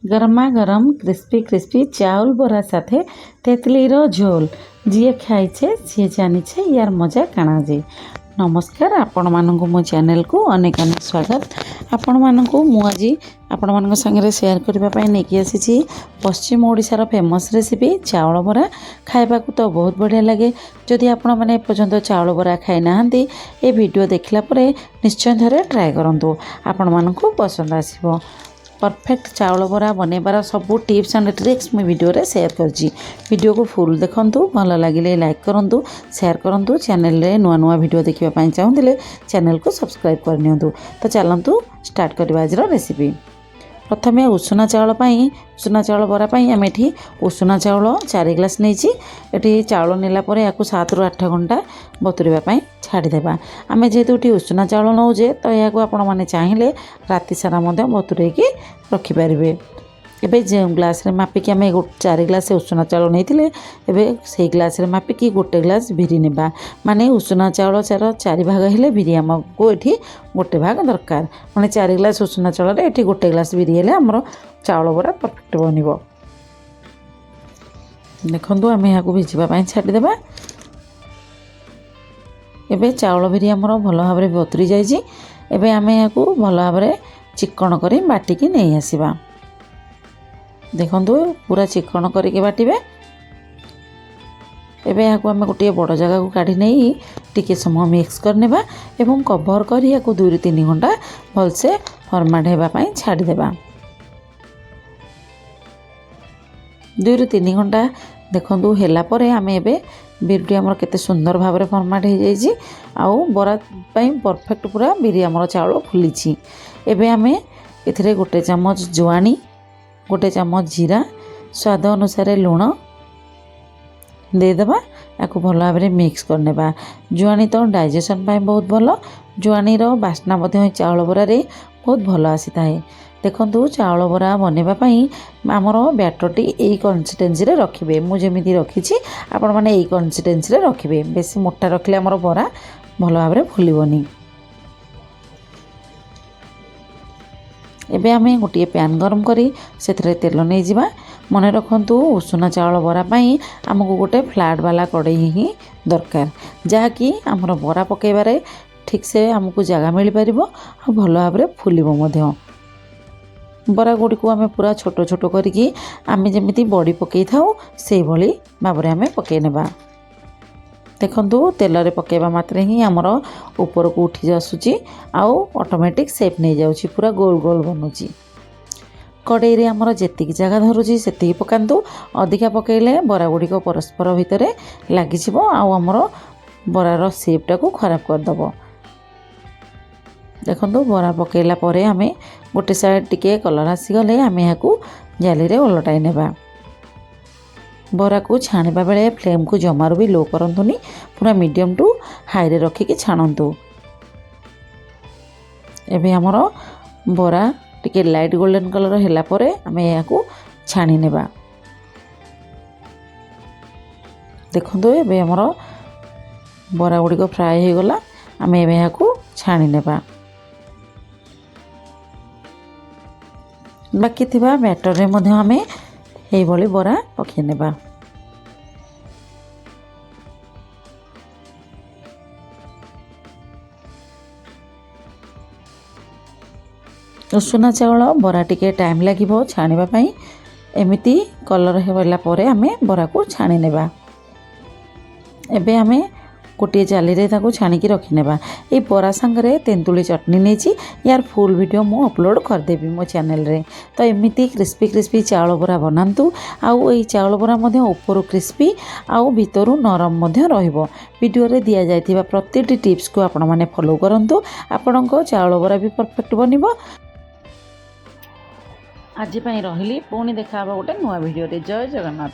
ଗରମା ଗରମ crispy crispy ଚାଉଲ ବରା ସାଥେ ତେତଲିର ଝୋଲ, ଯିଏ ଖାଇଛେ ସିଏ ଜାନିଛେ ୟାର ମଜା କାଣା ଯେ। ନମସ୍କାର, ଆପଣମାନଙ୍କୁ ମୋ ଚ୍ୟାନେଲକୁ ଅନେକ ଅନେକ ସ୍ୱାଗତ। ଆପଣମାନଙ୍କୁ ମୁଁ ଆଜି ଆପଣମାନଙ୍କ ସାଙ୍ଗରେ ସେୟାର କରିବା ପାଇଁ ନେଇକି ଆସିଛି ପଶ୍ଚିମ ଓଡ଼ିଶାର ଫେମସ୍ ରେସିପି ଚାଉଳ ବରା। ଖାଇବାକୁ ତ ବହୁତ ବଢ଼ିଆ ଲାଗେ। ଯଦି ଆପଣମାନେ ଏପର୍ଯ୍ୟନ୍ତ ଚାଉଳ ବରା ଖାଇନାହାନ୍ତି, ଏ ଭିଡ଼ିଓ ଦେଖିଲା ପରେ ନିଶ୍ଚୟ ଥରେ ଟ୍ରାଏ କରନ୍ତୁ, ଆପଣମାନଙ୍କୁ ପସନ୍ଦ ଆସିବ। ପରଫେକ୍ଟ ଚାଉଳ ବରା ବନେଇବାର ସବୁ ଟିପ୍ସ ଆଣ୍ଡ ଟ୍ରିକ୍ସ ମୁଁ ଭିଡ଼ିଓରେ ସେୟାର କରିଛି। ଭିଡ଼ିଓକୁ ଫୁଲ୍ ଦେଖନ୍ତୁ, ଭଲ ଲାଗିଲେ ଲାଇକ୍ କରନ୍ତୁ, ସେୟାର କରନ୍ତୁ। ଚ୍ୟାନେଲରେ ନୂଆ ନୂଆ ଭିଡ଼ିଓ ଦେଖିବା ପାଇଁ ଚାହୁଁଥିଲେ ଚ୍ୟାନେଲକୁ ସବସ୍କ୍ରାଇବ୍ କରିନିଅନ୍ତୁ। ତ ଚାଲନ୍ତୁ ଷ୍ଟାର୍ଟ କରିବା ଆଜିର ରେସିପି। ପ୍ରଥମେ ଉଷୁନା ଚାଉଳ ପାଇଁ, ଉଷୁନା ଚାଉଳ ବରା ପାଇଁ ଆମେ ଏଠି ଉଷୁନା ଚାଉଳ 4 ଗ୍ଲାସ୍ ନେଇଛି। ଏଠି ଚାଉଳ ନେଲା ପରେ ଏହାକୁ 7ରୁ 8 ଘଣ୍ଟା ବତୁରିବା ପାଇଁ ଛାଡ଼ିଦେବା। ଆମେ ଯେହେତୁ ଏଠି ଉଷୁନା ଚାଉଳ ନେଉଛେ, ତ ଏହାକୁ ଆପଣମାନେ ଚାହିଁଲେ ରାତି ସାରା ମଧ୍ୟ ବତୁରେଇକି ରଖିପାରିବେ। ଏବେ ଯେଉଁ ଗ୍ଲାସ୍ରେ ମାପିକି ଆମେ 4 ଗ୍ଲାସ୍ ଉଷୁନା ଚାଉଳ ନେଇଥିଲେ, ଏବେ ସେଇ ଗ୍ଲାସ୍ରେ ମାପିକି 1 ଗ୍ଲାସ୍ ବିରି ନେବା। ମାନେ ଉଷୁନା ଚାଉଳ 4 ଭାଗ ହେଲେ ବିରି ଆମକୁ ଏଠି 1 ଭାଗ ଦରକାର। ମାନେ 4 ଗ୍ଲାସ୍ ଉଷୁନା ଚାଉଳରେ ଏଠି 1 ଗ୍ଲାସ୍ ବିରି ହେଲେ ଆମର ଚାଉଳ ବରା ପରଫେକ୍ଟ ବନିବ। ଦେଖନ୍ତୁ, ଆମେ ଏହାକୁ ଭିଜିବା ପାଇଁ ଛାଡ଼ିଦେବା। ଏବେ ଚାଉଳ ବିରି ଆମର ଭଲ ଭାବରେ ବତୁରି ଯାଇଛି। ଏବେ ଆମେ ଏହାକୁ ଭଲ ଭାବରେ ଚିକଣ କରି ବାଟିକି ନେଇ ଆସିବା। ଦେଖନ୍ତୁ, ପୁରା ଚିକଣ କରିକି ବାଟିବେ। ଏବେ ଏହାକୁ ଆମେ ଗୋଟିଏ ବଡ଼ ଜାଗାକୁ କାଢ଼ି ନେଇ ଟିକେ ସମୟ ମିକ୍ସ କରିନେବା ଏବଂ କଭର୍ କରି ଏହାକୁ 2ରୁ 3 ଘଣ୍ଟା ଭଲସେ ଫର୍ମାଟ୍ ହେବା ପାଇଁ ଛାଡ଼ିଦେବା। 2ରୁ 3 ଘଣ୍ଟା ଦେଖନ୍ତୁ ହେଲା ପରେ ଆମେ ଏବେ ବିରିଟି ଆମର କେତେ ସୁନ୍ଦର ଭାବରେ ଫର୍ମାଟ୍ ହେଇଯାଇଛି ଆଉ ବରା ପାଇଁ ପରଫେକ୍ଟ ପୁରା ବିରି ଆମର ଚାଉଳ ଫୁଲିଛି। ଏବେ ଆମେ ଏଥିରେ 1 ଚାମଚ ଜୁଆଣି, 1 ଚାମଚ ଜିରା, ସ୍ୱାଦ ଅନୁସାରେ ଲୁଣ ଦେଇଦେବା। ତାକୁ ଭଲ ଭାବରେ ମିକ୍ସ କରିନେବା। ଜୁଆଣି ତ ଡାଇଜେସନ୍ ପାଇଁ ବହୁତ ଭଲ। ଜୁଆଣିର ବାସ୍ନା ମଧ୍ୟ ଏ ଚାଉଳ ବରାରେ ବହୁତ ଭଲ ଆସିଥାଏ। ଦେଖନ୍ତୁ, ଚାଉଳ ବରା ବନେଇବା ପାଇଁ ଆମର ବ୍ୟାଟରଟି ଏଇ କନସିଷ୍ଟେନ୍ସିରେ ରଖିବେ। ମୁଁ ଯେମିତି ରଖିଛି, ଆପଣମାନେ ଏଇ କନସିଷ୍ଟେନ୍ସିରେ ରଖିବେ। ବେଶୀ ମୋଟା ରଖିଲେ ଆମର ବରା ଭଲ ଭାବରେ ଫୁଲିବନି। ଏବେ ଆମେ ଗୋଟିଏ ପ୍ୟାନ୍ ଗରମ କରି ସେଥିରେ ତେଲ ନେଇଯିବା। ମନେ ରଖନ୍ତୁ, ଉଷୁନା ଚାଉଳ ବରା ପାଇଁ ଆମକୁ ଗୋଟେ ଫ୍ଲାଟ୍ ବାଲା କଡ଼େଇ ହିଁ ଦରକାର, ଯାହାକି ଆମର ବରା ପକାଇବାରେ ଠିକ୍ସେ ଆମକୁ ଜାଗା ମିଳିପାରିବ ଆଉ ଭଲ ଭାବରେ ଫୁଲିବ ମଧ୍ୟ। ବରା ଗୁଡ଼ିକୁ ଆମେ ପୁରା ଛୋଟ ଛୋଟ କରିକି ଆମେ ଯେମିତି ବଡ଼ି ପକାଇଥାଉ, ସେଇଭଳି ଭାବରେ ଆମେ ପକାଇ ନେବା। ଦେଖନ୍ତୁ, ତେଲରେ ପକାଇବା ମାତ୍ରେ ହିଁ ଆମର ଉପରକୁ ଉଠି ଆସୁଛି ଆଉ ଅଟୋମେଟିକ୍ ସେପ୍ ନେଇଯାଉଛି, ପୁରା ଗୋଲ ଗୋଲ ବନୁଛି। କଡ଼େଇରେ ଆମର ଯେତିକି ଜାଗା ଧରୁଛି ସେତିକି ପକାନ୍ତୁ। ଅଧିକା ପକାଇଲେ ବରା ଗୁଡ଼ିକ ପରସ୍ପର ଭିତରେ ଲାଗିଯିବ ଆଉ ଆମର ବରାର ସେପ୍ଟାକୁ ଖରାପ କରିଦେବ। ଦେଖନ୍ତୁ, ବରା ପକାଇଲା ପରେ ଆମେ ଗୋଟେ ସାଇଡ଼୍ ଟିକେ କଲର୍ ଆସିଗଲେ ଆମେ ଏହାକୁ ଜାଲିରେ ଓଲଟାଇ ନେବା। ବରାକୁ ଛାଣିବା ବେଳେ ଫ୍ଲେମ୍କୁ ଜମାରୁ ବି ଲୋ କରନ୍ତୁନି, ପୁରା ମିଡ଼ିୟମ୍ ଟୁ ହାଇରେ ରଖିକି ଛାଣନ୍ତୁ। ଏବେ ଆମର ବରା ଟିକେ ଲାଇଟ୍ ଗୋଲ୍ଡେନ୍ କଲର୍ ହେଲା ପରେ ଆମେ ଏହାକୁ ଛାଣି ନେବା। ଦେଖନ୍ତୁ, ଏବେ ଆମର ବରା ଗୁଡ଼ିକ ଫ୍ରାଏ ହୋଇଗଲା। ଆମେ ଏବେ ଏହାକୁ ଛାଣି ନେବା। ବାକି ଥିବା ବ୍ୟାଟରରେ ମଧ୍ୟ ଆମେ ଏଇଭଳି ବରା ପକାଇ ନେବା। ଉଷୁନା ଚାଉଳ ବରା ଟିକେ ଟାଇମ୍ ଲାଗିବ ଛାଣିବା ପାଇଁ। ଏମିତି କଲର୍ ହେଲା ପରେ ଆମେ ବରାକୁ ଛାଣି ନେବା। ଏବେ ଆମେ ଗୋଟିଏ ଜାଲିରେ ତାକୁ ଛାଣିକି ରଖିନେବା। ଏଇ ବରା ସାଙ୍ଗରେ ତେନ୍ତୁଳି ଚଟଣି ନେଇଛି। ୟାର ଫୁଲ୍ ଭିଡ଼ିଓ ମୁଁ ଅପଲୋଡ଼ କରିଦେବି ମୋ ଚ୍ୟାନେଲରେ। ତ ଏମିତି କ୍ରିସ୍ପି କ୍ରିସ୍ପି ଚାଉଳ ବରା ବନାନ୍ତୁ ଆଉ ଏଇ ଚାଉଳ ବରା ମଧ୍ୟ ଉପରୁ କ୍ରିସ୍ପି ଆଉ ଭିତରୁ ନରମ ମଧ୍ୟ ରହିବ। ଭିଡ଼ିଓରେ ଦିଆଯାଇଥିବା ପ୍ରତିଟି ଟିପ୍ସକୁ ଆପଣମାନେ ଫଲୋ କରନ୍ତୁ, ଆପଣଙ୍କ ଚାଉଳ ବରା ବି ପରଫେକ୍ଟ ବନିବ। ଆଜି ପାଇଁ ରହିଲି, ପୁଣି ଦେଖା ହେବ ଗୋଟେ ନୂଆ ଭିଡ଼ିଓରେ। ଜୟ ଜଗନ୍ନାଥ।